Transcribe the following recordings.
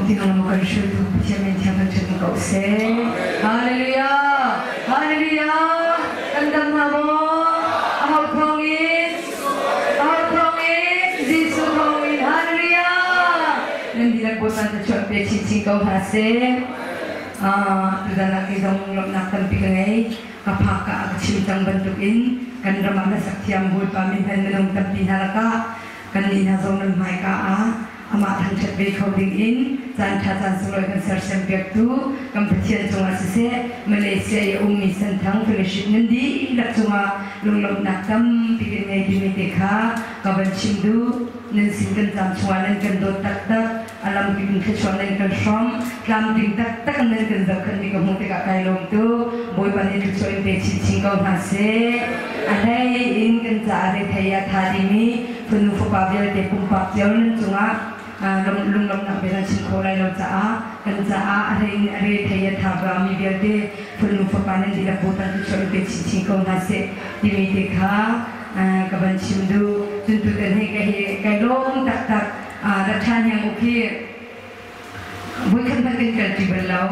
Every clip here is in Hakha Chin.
Tiang kan hruaitu Pathian min thiang kan ṭhat ko seh. Hallelujah! Hallelujah! Kan dam hna maw? Aho thawng in? Aho thawng in? Jesuh thawng in. Hallelujah! Nan dihlak Bawipa na chuah pe chinchin ko hna seh. Tutan ah kei zong lawmhnak tampi ka ngei. Ka phak ka ka chim cang bantukin kan ram ah na sak thiam Bawipa min hman minung tampi hna lakah kannih hna zong nan hmaika ah amah thangṭhat ve kho dingin caanṭha caan sunglawi kan sersiam piaktu kan Pathian cungah siseh Malaysia i a ummi Senthang Fellowship nan dihlak cungah lunglawmhnak tampi kan ngei timi te kha ka van chim duh. Nan sin kan cam chungah nan kan dawt taktak, a lamkip in thluachuah nan kan hrawm, tlamtling taktak nan kan zohkhenhmi ka hmuh tikah kai lawm tuk. Bawipa nih thluachuah in pe chinchin ko hna seh. A hlei in kan caah rethei ah tha dimi fanu fapa vialte pumpak cio nan cungah lunglawmhnak bia nan chim khawh lai lo caah kan caah a hlei in a rethei a tha mi vialte fanu fapa nan dihlak Bawipa thluachuah in pe chinchin ko hna seh timi te kha ka van chim duh. Cun tutan hi ka hi kai lawm taktak. Ratha Hniang Uk hi voikhat hmanh kan kalṭi bal lo.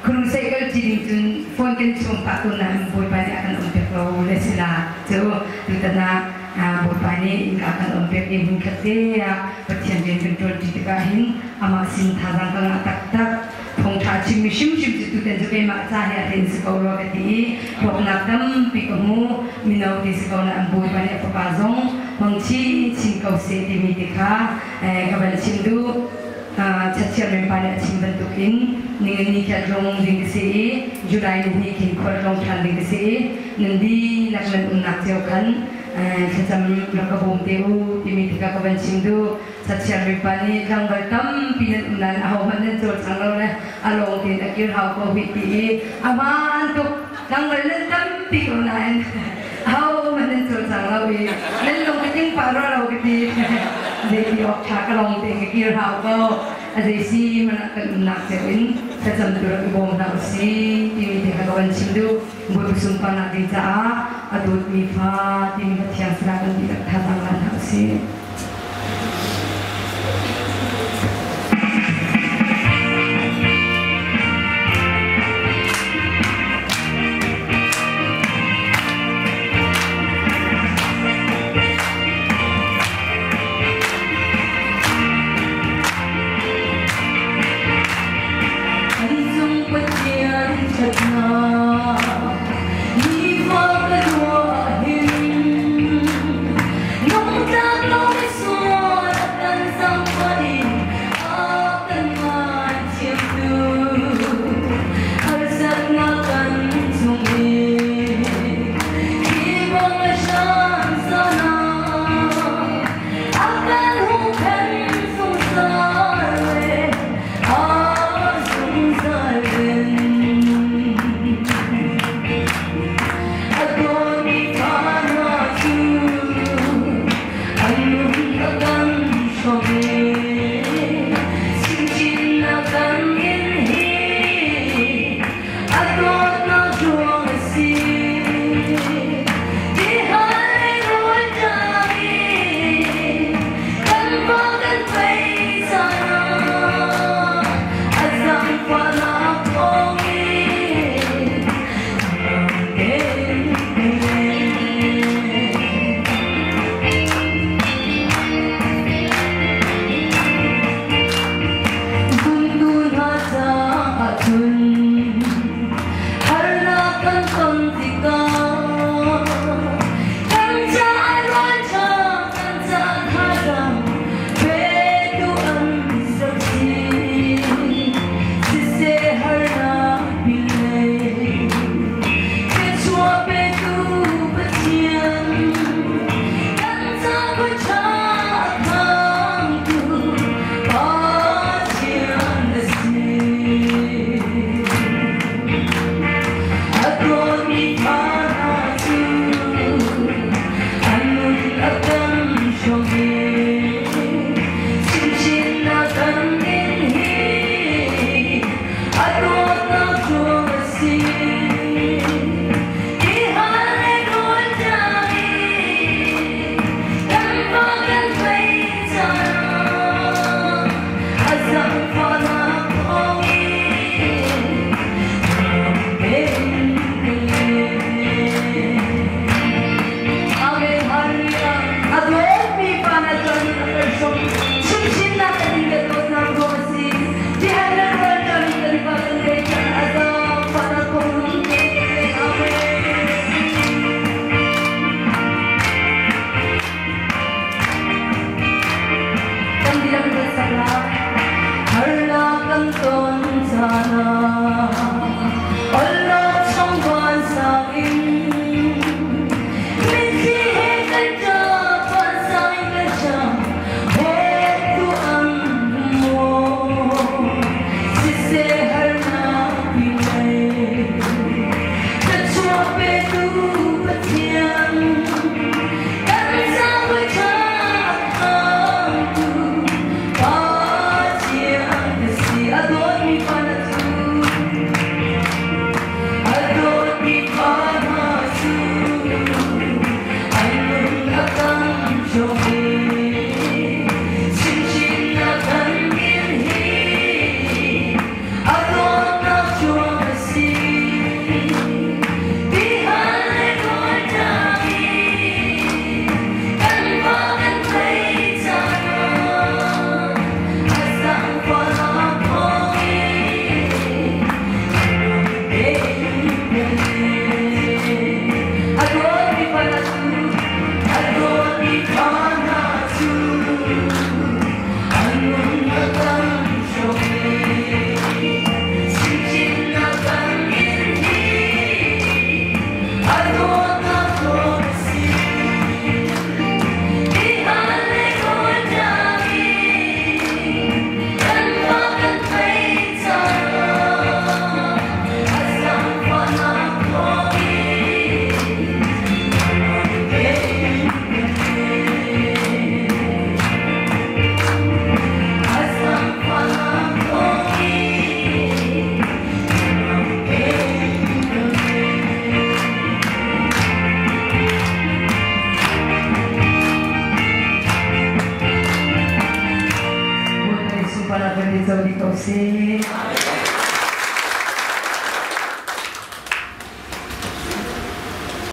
Khuaruhsei kalṭi ding cun phone kan chung pah ko nain Bawipa nih a kan um piak lo le si la. Cu tutan ah Bawipa nih innka a kan um piak i hmunkhat te ah Pathian rian kan ṭuanṭi tikah hin amah sin thazaang ka ngah taktak. Thawngṭha chimmi hrimhrim cu tutan cu keimah ca hi a hlei si ko rua ka ti i hlawknak tampi ka hmu. Mino ti si ko nain Bawipa nih a fapa zong hmang chinchin ko seh timi te kha ka van chim duh. Chatchiar mempa nih a chim bantukin ningani khi a tlung ding ka si i July ni khin khual tlawng ṭhan ding ka si i nan dihlak nan umnak cio khan thlacam rak ka bawm te u timi tikah ka van chim duh. Chatchiar mempa nih tlangval tampi nan um nain ahohmanh nan cawlcang lo le a lawng tein a kir hau ko hih ti i a hmaan tuk. Tlangval nan tampi ko nain ahohmanh nan cawlcang lo i nan lung ka tling pah rua lo ka ti. Zeiti awk ṭha ka lawng tein ka kir hau ko. A zei si hmanh ah kan umnak cio in thlacam tu rak i bawm hna usih timi te kha ka van chim duh. Bawipa sunparnak ding caah a dawtmi fa timi Pathian sinah kan dihlak thazaang la hna usih. Kan cung Pathian ṭhatnak nifa ka ruah hin Nungtlak lo misual a kan zangfah in a kan ngaithiamtu harsatnak kan chung i hi bang a hram sana a kan huhphenh zungzal le a zungzal in. A dawtmi fa hna cu an lung a kan hrawm i chinchin a kan in hi a dawtnak ruang a si. Tihal le rawl ṭam i kan va kan pei caah a zaangfahnak thawngin Vialte co dih ko seh.